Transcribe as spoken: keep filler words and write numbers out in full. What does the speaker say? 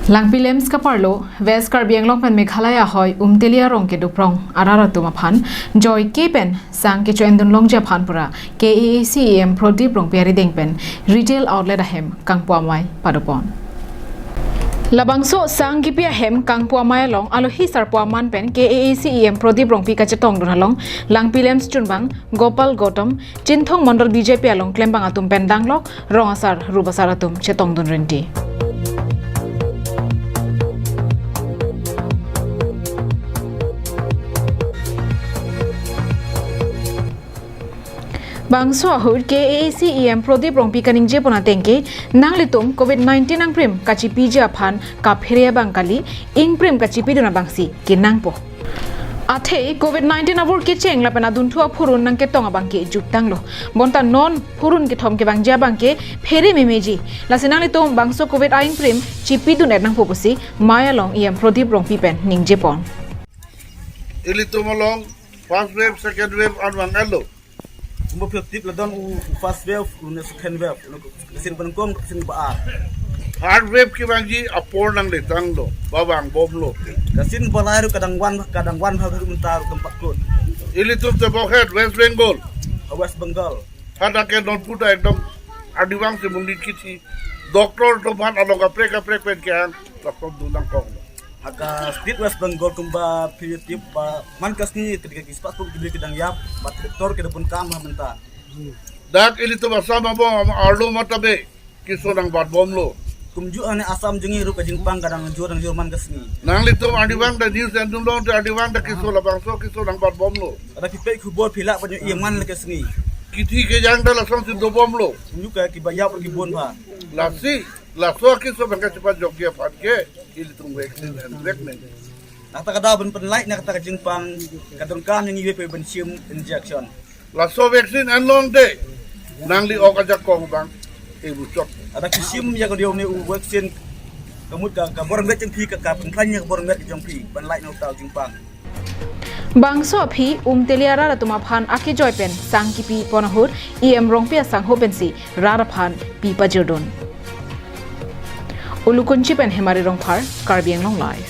Langpi LAMPS kaparlo, West Karbi Anglong pen Meghalaya ahoi Umtali arong kedoprong arat atum aphan joike pen sang kecho-endun longji aphan pura K A A C E M Prodip Rongpi arideng pen retail outlet ahem kangpu amei padopon. Labangso sang kipi ahem kangpu amei along alohi sarpo aman pen K A A C E M Prodip Rongpi kachetongdun along Langpi LAMPS chunbang Gopal Gautam, Chinthong Mondol B J P along klembang atum pen danglok rong asar rup asar atum chetongdun rinti. Bangso ahut K A A C E M Prodip Rongpi kaningjepon ateng ke, nanglitum Covid nineteen angprim kachipiji aphan kaphere abang kali, ingprim kachipidun abangsi kenangpo. Athe Covid nineteen abur kecheng lapen adunthu aphurun nangketong abang ke juttanglo. Bonta non phurun kethom kevangji abang ke phere memeji. Lasi nanglitum bangso Covid a-ingprim chipidun-et nangpo pusi mei along E M Prodip Rongpi pen ningjepon. Ilitum along first wave, second wave an vang-etlo. Kumba phirtip ladak u first wave, une second wave, une kasin penengkong, kasin ba-ar. Third wave kevangji apor nangletanglo, ba vangbomlo. Kasin balai ru kadang van, kadang van ha ru mentar ru kempakut. Ilitum tebokhet West Bengal. Ha West Bengal. Hadak ke non puta ekdom adivang si mungdi kithi. Doctor atum aphan along kaprek kaprek pen kehang, doctor dunang kong. Haka state West Bengal kumba phirtip ba man kasni ketika kispat pun kibri kedang yap, bat doktor kedapun kam ha mentar. Dak ilitum Assam abang ama arlo matabe keso nangbatbomlo. Kumju ane Assam jengke ru kajingpang kadang jor nang jor man kasni. Nanglitum adivang dak news endun long te adivang dak keso labangso keso nangbatbomlo. Ada kipek khubor phila panyo iman le kasni. Kithi kejang dak lasonsi dobomlo. Kumju ka kiba yap kibon ba. Lasi, laso keso bangka cepat jokji aphan ke ilitum vaccine envek nang. Nangta kada ben penlai nangta kajingpang kadungkam yang iwe pe ben shim injection. Laso vaccine enlong te nangli ok ajakong bang ibu chot. Ada kishim ya kadiu ne u vaccine kamut ka kaborang vet jengpi ka kapengklan ya kaborang vet jengpi penlai nangta jingpang. Bangso aphi Umtali arat atum aphan akejoi pen sang kipipon ahut E M Rongpi asangho pensi rat aphan pi pajirdun. Ulukunchi pen Hemari Rongphar, Karbi Anglong Live.